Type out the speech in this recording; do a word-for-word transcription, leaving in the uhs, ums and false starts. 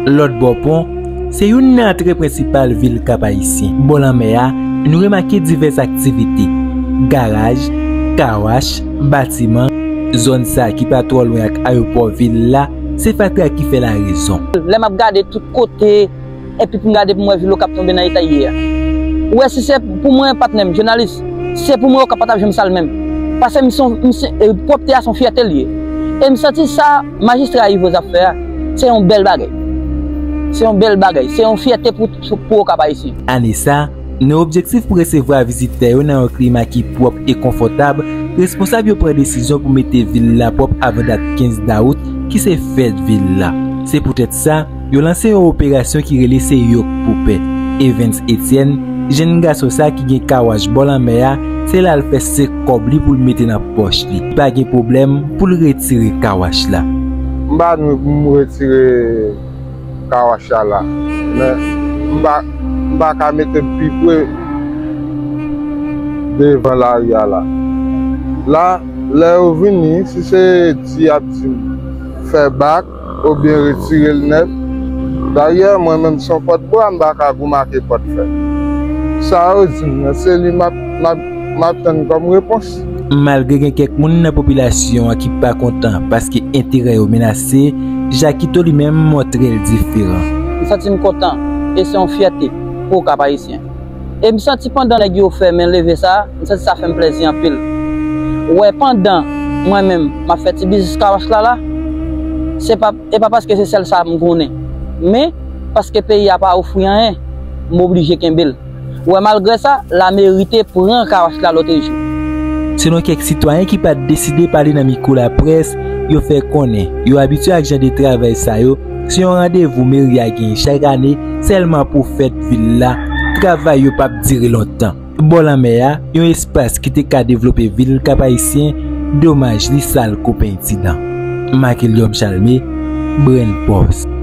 Lòt bò pon, se youn nan antre prensipal vil Kap Ayisyen. Bò lanmè a, nou remake divès aktivite, garaj, kawach, batiman. Zòn sa ki pa twò lwen ak ayewopò vil la, se fatra ki fè larezon. Lè m ap gade tout kote, epi pou m gade pou m wè vil Okap tonbe nan eta l ye a. Ou wè, si se pou mwen, patnè m, jounalis, si se pou mwen, Okap pa t ap janm sal menm. Paske m se yon, m se, e, pwòpte a se yon fyète l ye. E m santi sa majistra Yves Rose ap fè a, se yon bèl bagay. Se yon bèl bagay. Se yon fyète pou, pou Okap Ayisyen. Ane sa, nan objektif pou resevwa vizitè yo nan yon klima ki pwòp e konfòtab, responsab yo pran desizyon pou mete vil la pwòp avan dat kenz dawout, ki se fèt vil la. Se poutèt sa, yo lanse yon operasyon ki rele Se Yok pou Pè. Evens Etienne, jenn gason sa ki gen kawach bò lanmè a, se la l fè senk kòb li pou l mete nan pòch li. Pa gen pwoblèm pou l retire kawach la. M pa nwi pou m retire kawach la la. Men, m pa, m pa ka mete m pi pre devan lari a la. La, lè yo vini, si se di y ap di m fè bak oubyen retire l nèt, dayè, mwen menm, se yon pòt bwa, m pa ka goumen ak pòt fè. Sa yo di m nan, se li m ap, m ap, m ap tann kòm repons. Malgre gen kèk moun nan popilasyon an ki pa kontan paske enterè yo menase, Jakito li menm montre l diferan. M santi m kontan e se yon fyète pou Okap Ayisyen. E m santi pandan nèg yo fè men leve sa, m santi sa fè m plèzi anpil. Ou wè, pandan mwen menm m ap fè ti biznis kawach la la, se pa, e pa paske se sèl sa m konnen, men paske peyi a pa ofri anyen, m oblije kenbe l. Ou wè, malgre sa, lameri te pran kawach la lòt jou. Selon kèk sitwayen ki pa t deside pale nan mikwo laprès, yo fè konnen yo abitye ak jan de travay sa yo, se yon randevou meri a genyen chak ane sèlman pou fèt vil la, travay yo p ap dire lontan. Bò lanmè a, yon espas ki te ka devlope vil Kap Ayisyen, domaj li sal kou penti dan. Marquelium Chalmé, Brenn Post.